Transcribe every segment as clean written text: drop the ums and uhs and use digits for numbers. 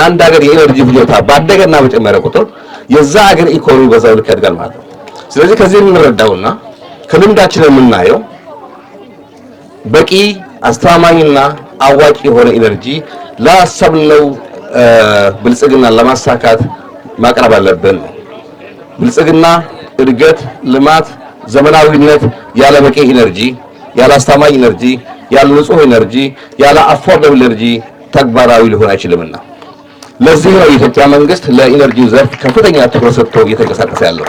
የአንድ ሀገር የ energy ፍጆታ ባደገና በጨመረ ቁጥር የዛ ሀገር ኢኮኖሚ በዛው ልክ ያድጋል ማለት ነው። ስለዚህ ከዚህ የምንረዳውና ከልምዳችን የምናየው በቂ አስተማማኝና አዋጭ የሆነ energy ላሰብነው ብልጽግና ለማሳካት ማቅረብ አለብን ነው። ብልጽግና፣ እድገት፣ ልማት፣ ዘመናዊነት ያለ በቂ energy፣ ያለ አስተማማኝ energy፣ ያለ ንጹህ energy፣ ያለ affordable energy ተግባራዊ ሊሆን አይችልምና ለዚህ ነው የኢትዮጵያ መንግስት ለ energy ዘርፍ ከፍተኛ ትኩረት ሰጥቶ እየተንቀሳቀሰ ያለው።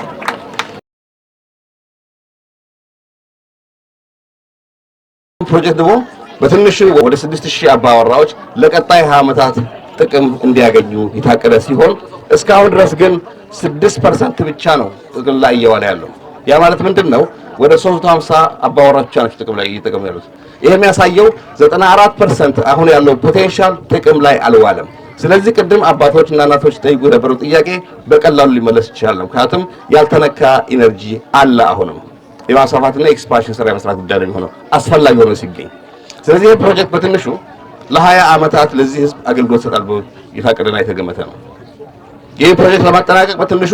ፕሮጀክት ደግሞ በትንሹ ወደ 6000 አባወራዎች ለቀጣይ 20 ዓመታት ጥቅም እንዲያገኙ የታቀደ ሲሆን እስካሁን ድረስ ግን 6% ብቻ ነው ጥቅም ላይ እየዋለ ያለው። ያ ማለት ምንድን ነው? ወደ 350 አባወራዎች ብቻ ናቸው ጥቅም ላይ እየጠቀሙ ያሉት። ይሄ የሚያሳየው 94% አሁን ያለው potential ጥቅም ላይ አልዋለም። ስለዚህ ቅድም አባቶች እና እናቶች ጠይቁ የነበረው ጥያቄ በቀላሉ ሊመለስ ይችላል። ምክንያቱም ያልተነካ energy አለ። አሁንም የማስፋፋትና expansion ስራ የመስራት ጉዳይ ነው የሚሆነው አስፈላጊ ሆኖ ሲገኝ። ስለዚህ ይህ ፕሮጀክት በትንሹ ለ20 ዓመታት ለዚህ ህዝብ አገልግሎት ይሰጣል ብሎ የታቀደና የተገመተ ነው። ይህ ፕሮጀክት ለማጠናቀቅ በትንሹ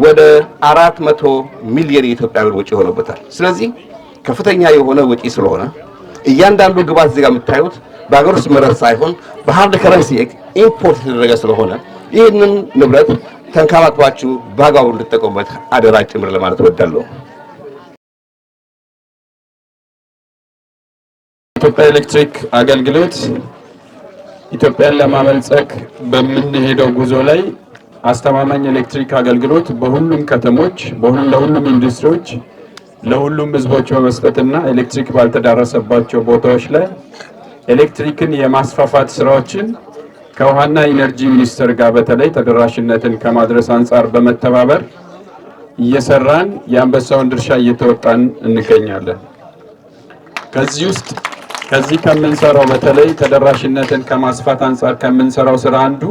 ወደ 400 ሚሊዮን የኢትዮጵያ ብር ወጪ ሆኖበታል። ስለዚህ ከፍተኛ የሆነ ወጪ ስለሆነ እያንዳንዱ ግብዓት እዚህ ጋር የምታዩት በሀገር ውስጥ ምረት ሳይሆን በ hard currency import የተደረገ ስለሆነ ይህንን ንብረት ተንከባክባችሁ በአግባቡ እንድትጠቀሙበት አደራ ጭምር ለማለት እወዳለሁ። የኢትዮጵያ ኤሌክትሪክ አገልግሎት ኢትዮጵያን ለማበልጸግ በምንሄደው ጉዞ ላይ አስተማማኝ ኤሌክትሪክ አገልግሎት በሁሉም ከተሞች፣ ለሁሉም ኢንዱስትሪዎች፣ ለሁሉም ሕዝቦች በመስጠትና ኤሌክትሪክ ባልተዳረሰባቸው ቦታዎች ላይ ኤሌክትሪክን የማስፋፋት ስራዎችን ከውሃና ኢነርጂ ሚኒስቴር ጋር በተለይ ተደራሽነትን ከማድረስ አንጻር በመተባበር እየሰራን የአንበሳውን ድርሻ እየተወጣን እንገኛለን። ከዚህ ውስጥ ከዚህ ከምንሰራው በተለይ ተደራሽነትን ከማስፋት አንጻር ከምንሰራው ስራ አንዱ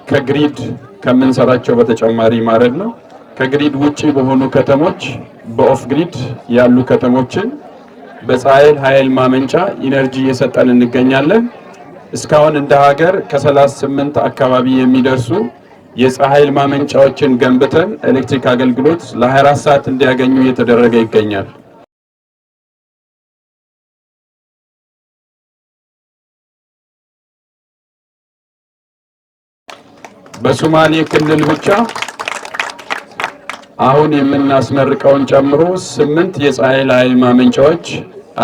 ከ grid ከምንሰራቸው በተጨማሪ ማለት ነው፣ ከ grid ውጪ በሆኑ ከተሞች በ off grid ያሉ ከተሞችን በፀሐይ ኃይል ማመንጫ energy እየሰጠን እንገኛለን። እስካሁን እንደ ሀገር ከ38 አካባቢ የሚደርሱ የፀሐይ ኃይል ማመንጫዎችን ገንብተን ኤሌክትሪክ አገልግሎት ለ24 ሰዓት እንዲያገኙ እየተደረገ ይገኛል። በሶማሌ ክልል ብቻ አሁን የምናስመርቀውን ጨምሮ 8 የፀሐይ ኃይል ማመንጫዎች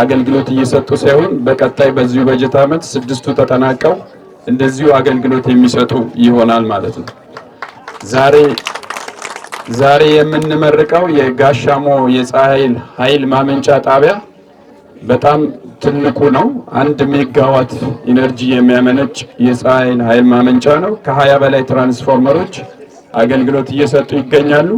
አገልግሎት እየሰጡ ሳይሆን በቀጣይ በዚሁ በጀት ዓመት 6ቱ ተጠናቀው እንደዚሁ አገልግሎት የሚሰጡ ይሆናል ማለት ነው። ዛሬ የምንመርቀው የጋሻሞ የፀሐይ ኃይል ማመንጫ ጣቢያ በጣም ትልቁ ነው። 1 ሜጋዋት energy የሚያመነጭ የፀሐይ ኃይል ማመንጫ ነው። ከ20 በላይ ትራንስፎርመሮች አገልግሎት እየሰጡ ይገኛሉ።